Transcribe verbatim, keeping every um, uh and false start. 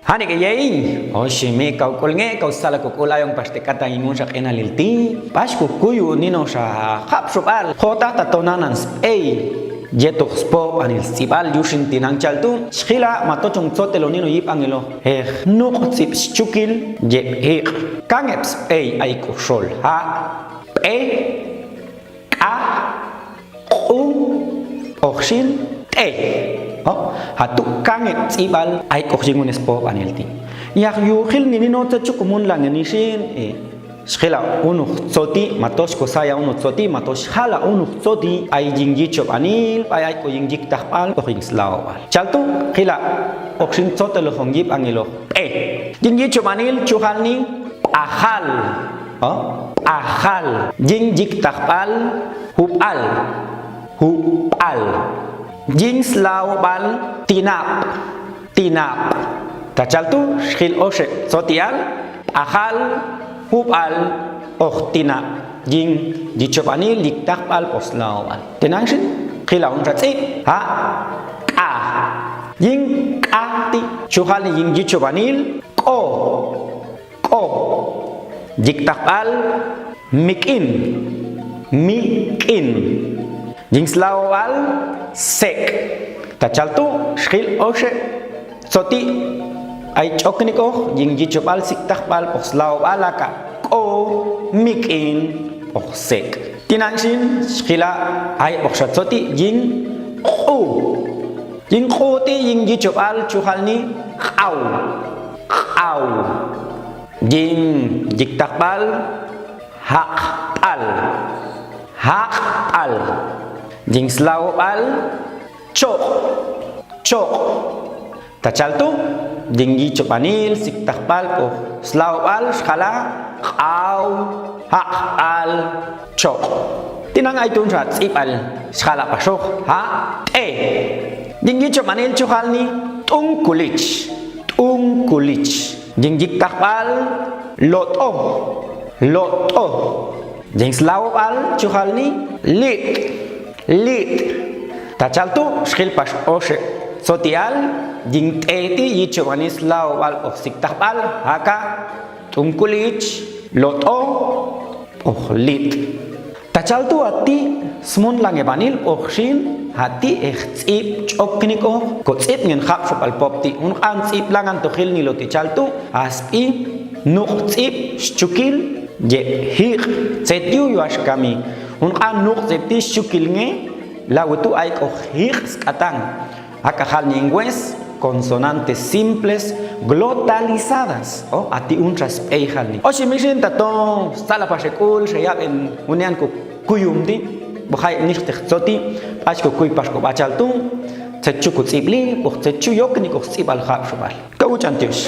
Hani ke yei, oshi mi kau kul nge, kau sala ku kul ayong pas te kata ngingun sa kena lilti, pas ku kuyu nino sa hap subal, kota tatonanan spei, jetuk spo anil sibal yusin tinang caltu, skila matocong cote lo nino yip angilo, heh, nuk sip scukil, jep hik, kangep spei ai kusol, ha, pe, Ka, ku, oksin, te. O, hatu kangep sibal, ai kok jingun espo panilti. Yak yukil nini no cecu kumun langen isin, e. Skila unuk coti, matos ko saya unuk coti, matos hala unuk coti, ai jing jicop anil, ai ai ko jing jik tahpal, kok jing selawal. Caltu, kila, oksin cote lo hong jip angilo. E, jing jicop anil, cuhal ni, pahal. O, pahal. Jing jik tahpal, hupal. Hupal. Jing selawal, tinap. Tinap. Tacaltu, skil osek. Sotial, pahal, hupal, oh tinap. Jing jicop anil, jik tahpal, oh selawal. Tinang sin, kilaun racip. Ha, ka. Jing ka ti, cuhal ni jing jicop anil, ko. Ko. Jik tahpal, mikin. Mikin. Jing selawal, sek. Tacaltu, skil osek. Soti, ai cok niko, jing jicop al sik tahpal, oh selawal aka. Ko, mikin, oh sek. Tinang sin, skila, ai, oh sat soti, jing, ku. Jing ku ti, jing jicop al, cuhal ni, kau. Kau. Jing jik tahpal, hak pal. Hak pal. Jing selawal, cok. Cok. Tacaltu, jing jicop anil, sik tahpal, oh selawal, skala, kau, hak pal, cok. Tinang ai tun sat sipal, skala pasok, ha, te. Jing jicop anil, cuhal ni, tungkulic. Tungkulic. Jing jik tahpal, loto. Loto. Jing selawal, cuhal ni, lit. Lit. Tacaltu, skil pas osek. Sotial, jing te ti, jicop anil selawal, oh sik tahpal, haka, tungkulic, loto, oh lit. Tacaltu ati, semun lange panil, oh sin, hati, eh, cip, cok niko, ko cip ngen hak sopal pop ti, un kan cip langan tohil ni lo ti caltu, aspi, nuk cip, scukil, je hik, cetiu yuas kami. Un kan nuk cip ti scukil nge, lau tu ai ko hik sekatang. Aka hal ni inggues, consonantes simples glotalizadas. O, ati un sas ei hal ni. O, si misin tato, sala pasekul, sayap en unian ku kuyum ti, buhai nih teh soti, pas ku kuy pas ku bacal tu, cecu ku cibli, oh cecu yok ni ku cibal hak subal. Kau cantius.